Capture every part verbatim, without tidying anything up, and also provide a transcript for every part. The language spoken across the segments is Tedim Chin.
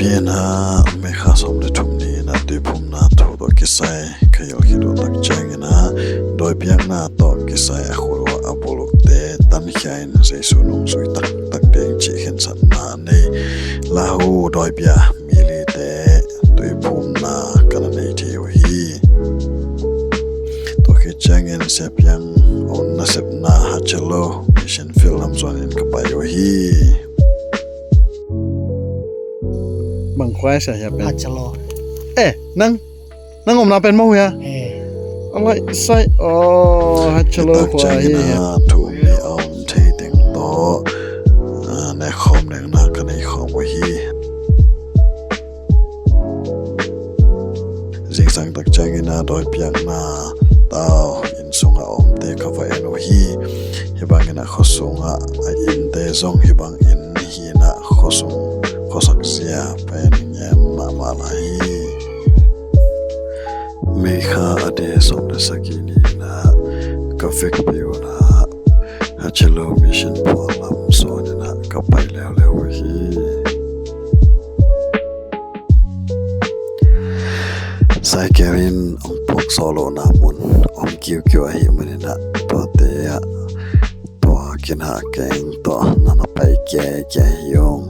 Pi in ah May kha sawm le thum ni in ah tuiphumna thu tawh kisai ka hilh khit uh tak ciangin ah dawipiakna tawh kisai a khut uh a bulukte tankhia in Jesu nungzui taktak ding cih khensatna a nei Lahu dawipiak mi lite tuiphumna ka na nei thei uh hi. Tua khit ciangin Sia Piang a om nasepna Hachelo Mission Field lam zuanin ka pai uh hi. Bang khua a sia hiam pen? Hachelo. Eh, nang, nang omna pen maw hia? Eh. Alai sai. Oh, Hachelo khua hi. Hitak ciangin ah thu mi a om thei teng tawh, ah, nekhawm dingna ka nei khawm uh hi. Zingsang tak ciangin ah dawipiakna tau inn sungah a omte ka va en uh hi. Hih bangin ah khuasungah a innte zong hih bangin hi in ah khuasung khuasak zia pen ngen mahmah lai hi. May kha a de sawm le sagih ni in ah ka vekpi un ah Hachelo Mission phual lam zuanin ah ka pai leuleu uh hi. Cycle in hong puak zawh lohna mun om kiukiu ahih manin ah tuate ah tua kinah keng tawh na na pai kiakia hi ung.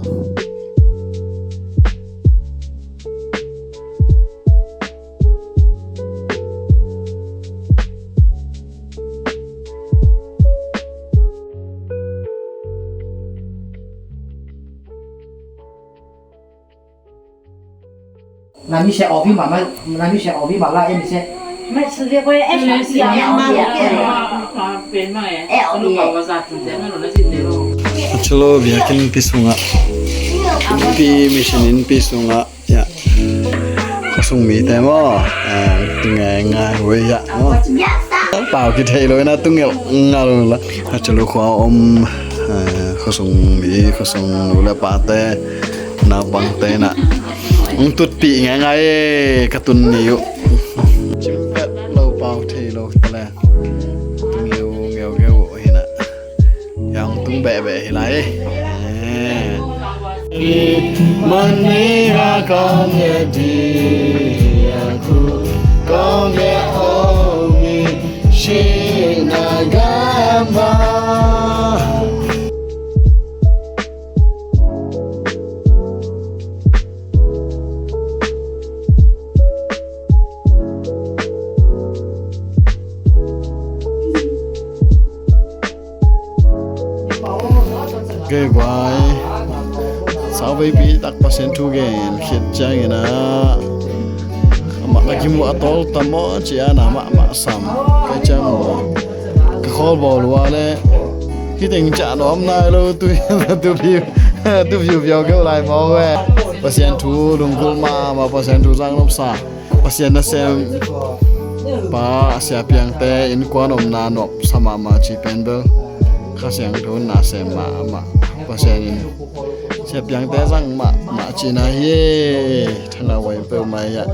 Chalo, biakinn pi sungah, pi mission inn pi sungah, ya, khuasung mite maw, eh, tu ngeingai uh ei, ya, maw. Pau kithei lo in ah tu ngelhngelh la. Hachelo khua om, eh, khuasung mi, khuasung nu le pate, naupangte in ah hong tutpih ngeingai e, ka tun ni uh. Cim pet lo, pau thei lo ta le. Tu ngeu ngeu ngeu uh hi in ah. Yang tung behbeh hi lai. Eh. Mani ha kong e di aku kong e omi shina gamba. Kei guai, sauveipi tak Pasian thu gen khit ciangin ah, amah a kimu a tawl tam maw ci-a na mahmah sam. Kei ciang maw, ka khawl bawl uh a leh hih teng ciah nuam nai lo, tu, tu viu, tu viu viau keu lai maw ve. Pasian thu lunggulh mahmah, Pasian thu zang nopsa. Pasian nasem pa, Sia Piangte innkuan omna nopsa mahmah cih pen bel Kha Siangtho in nasem mahmah. Pasian in Sia Piangte zang mahmah cihna hi. Thangah vai peuhmah hi ah.